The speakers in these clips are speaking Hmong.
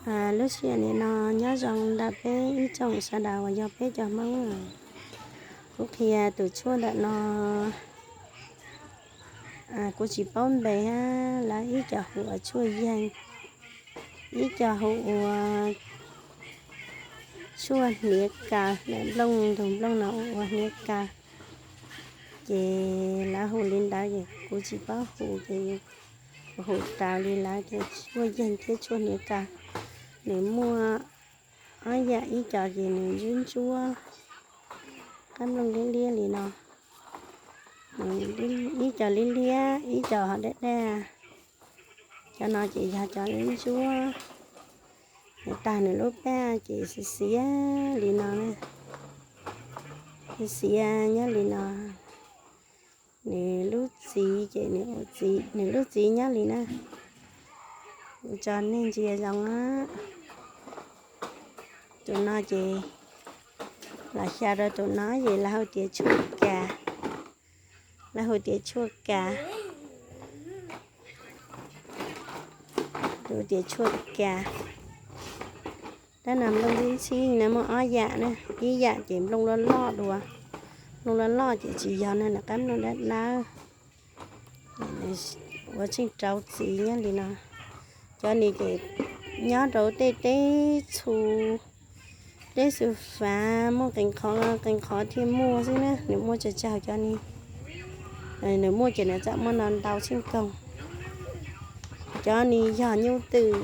Lub sij hawm nim no nyob zoo ntawm peb ib tsoom sawv daws uas yog peb cov Hmoob. Kuv qhia tus tshuaj ntawm no, kuv tsis paub npe hab, lawv ib co hu ua tshuaj yeeg, ib co hu ua tshuaj hniav kaws, nplooj ntug nplooj no ua hniav kaws. Ces lawv hu li ntawd ces kuv tsis paub hu ces kuv hu raws li lawv tias tshuaj yeeg thiab tshuaj hniav kaws. Nws muaj ob yam, ib co ces nws ntsuab ntsuab, qab nplooj liab liab li no, ib co liab liab, ib co ho daj daj. Cov no ces yog cov ntsuab, nws tag nws lub paj ces xiav xiav li no na, xiav xiav nyob li no. Nws lub txiv ces nws, nws lub txiv nyob li na. Kuv tso nej ntsia zoo na. Tus no ces los xyaw rau tus no ces lawv hu tias tshuaj kas, lawv hu tias tshuaj kas, hu tias tshuaj kas. Tab no nplooj ntxhib ntxhib na, muaj ob yam na, ib yam ces nplooj loj loj dua, nplooj loj loj ces tsis yog na, nws qab nplooj dawb dawb, ua tsheej rau txiv nyob li no. Cov ni ces nyob rau tej teb txhu, teb xu fav muaj qee qhov, qee qhov thiaj muaj xwb na, nws muaj tsawg tsawg cov ni. Nws muaj ces nws txawm muaj ntau ntau tsheej koog. Cov ni yog nyuj twm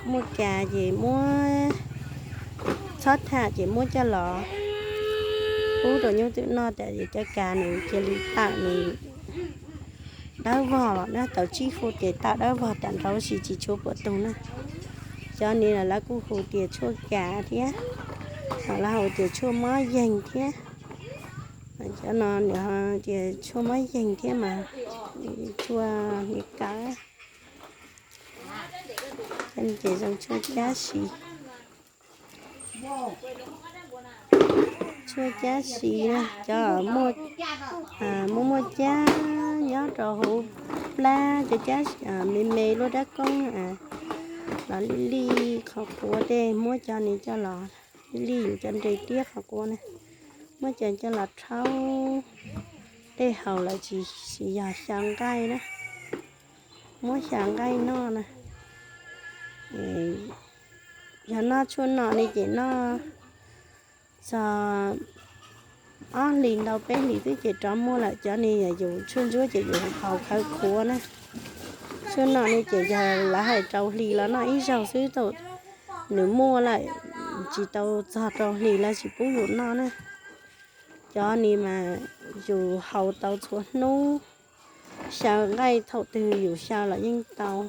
muaj kas ces muab txhob tham ces muab coj los pub rau nyuj twm noj tas es cov kas nws cia li tawm nws dawb vog los na, tau tsib hub ces tawm dawb vog tas nraud, tab sis tsis tshua puas tus na. Cov ni los lawv kuj hu tias tshuaj kas thiab, los lawv hu tias tshuaj mob yeeg thiab. Cov no nws tias tshuaj mob yeeg thiab mas tshuaj hniav kaws. Cov ni ces zoo tshuaj cab si, tshuaj cab si na, cov muaj, muaj muaj cab nyob rau hauv plab, cov cab me me luaj dab koob los lij lij qhov quav tej, muab cov ni coj los lij lij cov nres tiab qhov quav na, muab cov coj los rhaub tej haus lawm, tsis, tsis yog xyaw nqaij na, muab xyaw nqaij noj na. Yog noj tshuaj no ne ces noj txog ob hlis ntau peb hlis xwb ces rov muaj lawm. Cov ni yog yus tshuaj ntsuab ces yus haus khawv khuav na. Tshuaj no ne ces yog lawv hais rau hli los noj ib zaug xwb, thaum nws muaj lawm tsis tau txog rau hlis lawv tsis pub yus noj na. Cov ni mas yus haus tau txhua hnub, xyaw nqaij thaum twg yus xyaw los yeej tau.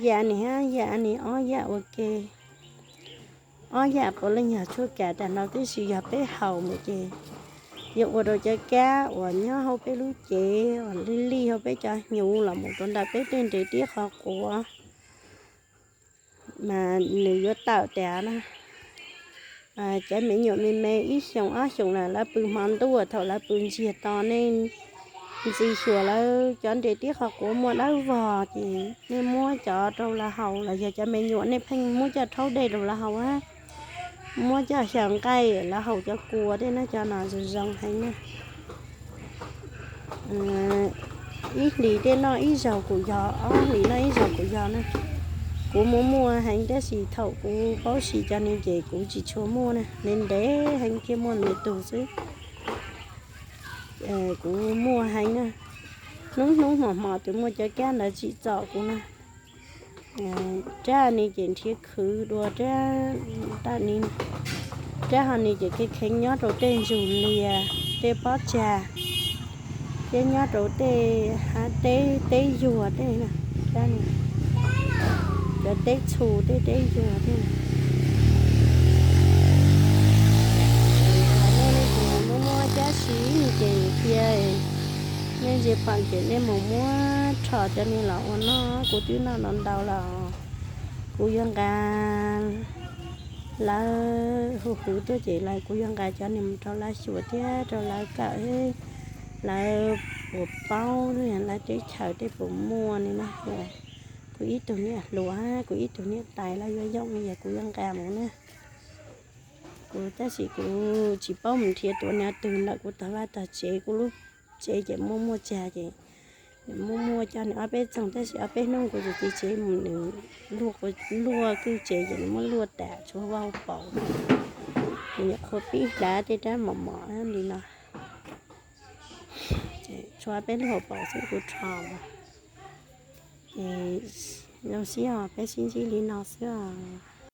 Yam ni hab yam ni ob yam ua ke, ob yam puav leej yog tshuaj kav tag nrho, tab sis yog peb haus mus ces yuav ua rau cov kab uas nyob hauv peb lub cev uas lij lij hauv peb cov hnyuv los mus rau ntawm peb tej nres tiab qhov quav mas nws yuav tawm tas na. Cov me nyuam me me ib xyoos ob xyoos na, lawv pw hmo ntuj, thaum lawv pw ntsiag to nej ntxi xyuas lawv cov nres tiab qhov quav muaj dawb vog ces nej muab cov rau lawv haus, los yog cov me nyuam nej pheej muab coj rhaub dej rau lawv haus, muab coj xyaw nqaij lawv haus cov kua tej na, cov no zoo zoo heev na. Ib hlis tej noj ib zaug kuj yog, ob hlis noj ib zaug kuj yog na. Kuv muaj muaj heev tab sis thaum kuv paub si cov ni ces kuv tsis tshua muaj na, ntev ntev heev thiaj muaj me tug xwb. Kuv muaj heev na, hnub hnub hmo hmo twb muaj cov kab ntawd tsim txom kuv na. Rab ni ces nrhiav khwv dua rab, rab ni, rab ho ni ces kheev kheev nyob rau tej ntsug lias, tej pob tsag, thiab nyob rau tej hav teb, teb yuag tej na, rab ni, cov teb txhu tej teb yuag tej. Nej muaj muaj cab si ces qhia nej ntsia pom ces nej mus muab rho cov ni los ua noj, kuv twb noj ntau ntau los kuv yuav nqa lawv hu huv tuaj ces lawv, kuv yuav nqa cov ni mus rau lawv xyuas thiab rau lawv kawm, lawv puas paub lawv teb chaws tej puas muaj ni na. Kuv Kuv ib tug niam hluas, kuv ib tug niam tais los yuav yooj yog kuv yuav nqa mus na. Kuv tab sis kuv tsis paub mus nrhiav tuav nws twg lawm, kuv tog vaj tog tsev, kuv lub tsev ces muaj muaj tsag ces nws muaj muaj coj nws ob peb txoog, tab sis ob peb hnub kuv tus txiv tsev mus nws luaj, luaj kwj tsev ces nws muab luaj tas tshuav vau paus. Nws nyuam qhuav pib hlav tej rab mos mos li no, tshuav peb lub hauv paus xwb kuv rho mus. Ces zoo siab os, peb sib ntsib li no xwb os.